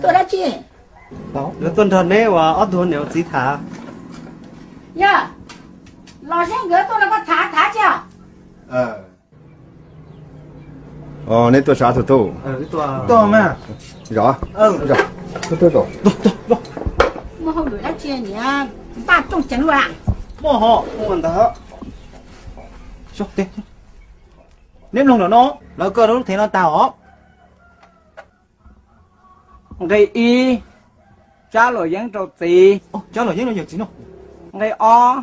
Tuaj dab tsi? Lawv tuaj nrog neb uas ob tug niam ua txiv tham. Yog, los seb nkawd tuaj no koj tham tham tsi os? Neb tuaj sab tug tub. Tuaj mas. Zov. Muaj hauj lwm dab tsi niam npaj rooj ceev luaj? Muaj ho, muaj ntag. Neb mloog ntawm no, lawv kawg lub thev no tag os. Nqe ib, tsab luam yeeb rau txiv. Nqe ob,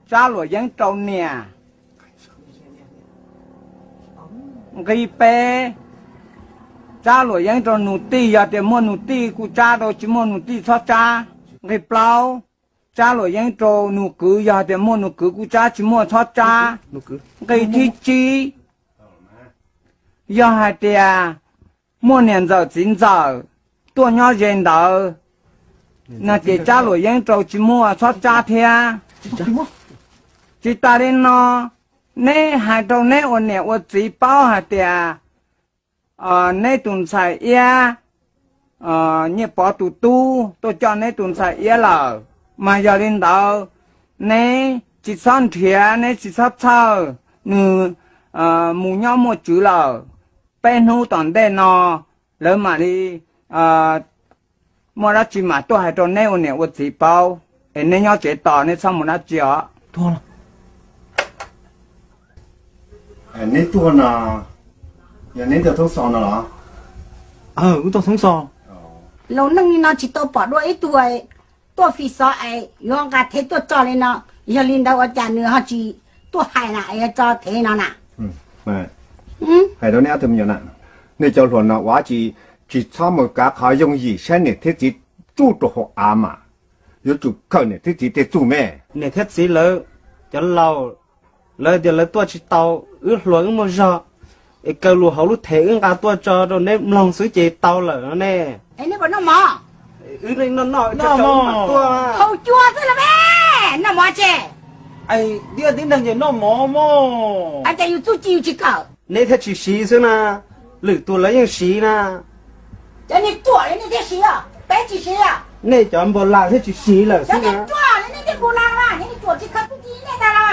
tsab luam yeeb rau niam. Nqe peb, tsab luam yeeb rau nus tij, yog tias muaj nus tij kuj tsab rau, tsis muaj nus tij txhob tsab. Nqe plaub, tsab luam yeeb rau nus kwv, yog tias muaj nus kwv kuj tsab, tsis muaj txhob tsab. Nqe thib tsib, yog hais tias muaj niam ntxawm txiv ntxawm tuaj nyob ze ntawd no ces tsab luam yeeb rau, tsis muaj txhob tsab thiab. Tsis tas li no, neb hais rau neb ua niam ua txiv paub hais tias neb tus ntxhais Iab, Nyiaj Pov tus tub tuaj coj neb tus ntxhais Iab lawm, mas yog li ntawd neb tsis txhob nrhiav, neb tsis txhob txhawj, nws mus nyob muaj tswv lawm. Peb hnub tom ntej no lawv mam li muaj dab tsi mam tuaj hais rau neb ua niam ua txiv paub, es neb nyob tsev tos, neb txhob mus dab tsi os. Neb tuaj no, yog neb tuaj thoob xov no los? Wb tuaj thoob xov. Laus neej li no tsis tau pom dua ib tug tuaj fi xov es yuav nqa thev tuaj tso li no, yog li ntawd ua cas nws ho tsis tuaj hais na, es yog tso thev no na? Hais rau neb ob tug me nyuam na, nej cov hluas no ua tsis, tsis txhob mus kav qhov yooj yim saib niam thiab txiv tsuj rau hauv av mas, yuav tsum khaws niam thiab txiv tej txuj me. Niam thiab txiv lawv, cov laus, lawv tias lawv tuaj tsis tau, wb hluas wb muaj zog, es kaw lus hauv lub thev wb nqa tuaj tso rau neb mloog xwb ces tau lawm no ne. Es neb puas noj mov? Wb noj noj, haus cua xwb los me, noj mov tse. Diaj tib neeg ces noj mov mog. Ces yus txuj ci yus tsis kawm. Neb thiaj tsis siv xwb na, lwm tus lawv yeej siv na. Cov niag ruam li nej thiaj siv os, peb tsis siv os. Nej cov npau las thiaj tsis siv lawm xwb na. Cov niag ruam li nej thiaj npau las, nej niag ruam tsis khaws txuj ci nej ntag los.